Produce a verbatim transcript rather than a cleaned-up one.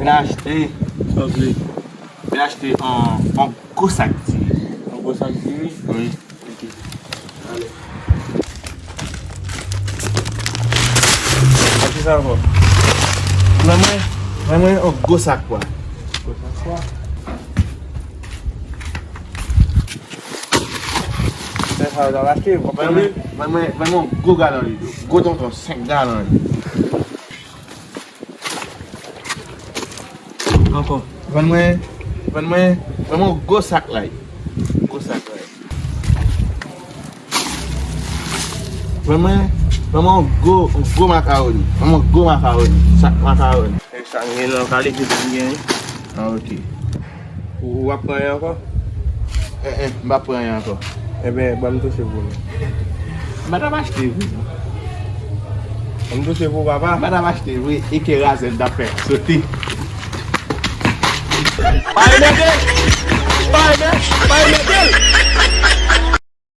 Achte. Sanble. Mwen achte yon, yon gwo sak diri. Yon gwo sak diri? Wi. Ok. Ale. Achte sa ankò. Ban mwen, ban mwen yon gwo sak pwa. Gwo sak pwa? Se sa w ap achte, w ap pran li? Ban mwen, ban mwen, ban mwen yon gwo galon lidlo. Gwo tonton, senk galon li. Ankò. Vann mwen, vann mwen, vann mwen yon gwo sak lay. Gwo sak lay. Vann mwen, vann mwen yon gwo, yon gwo makawoni. Vann mwen yon gwo makawoni. Sak makawoni. E sa m gen nan kalite sa m gen wi. Ah, ok. Ou, ou ap pran yon ankò? Eh, eh, m pa pran yon ankò. Enben, ban m touche pou nou. M pa t ap achte vre. Ban m touche pou papa. M pa t ap achte vre, e ke razèn t ap fè sote. Pa remete!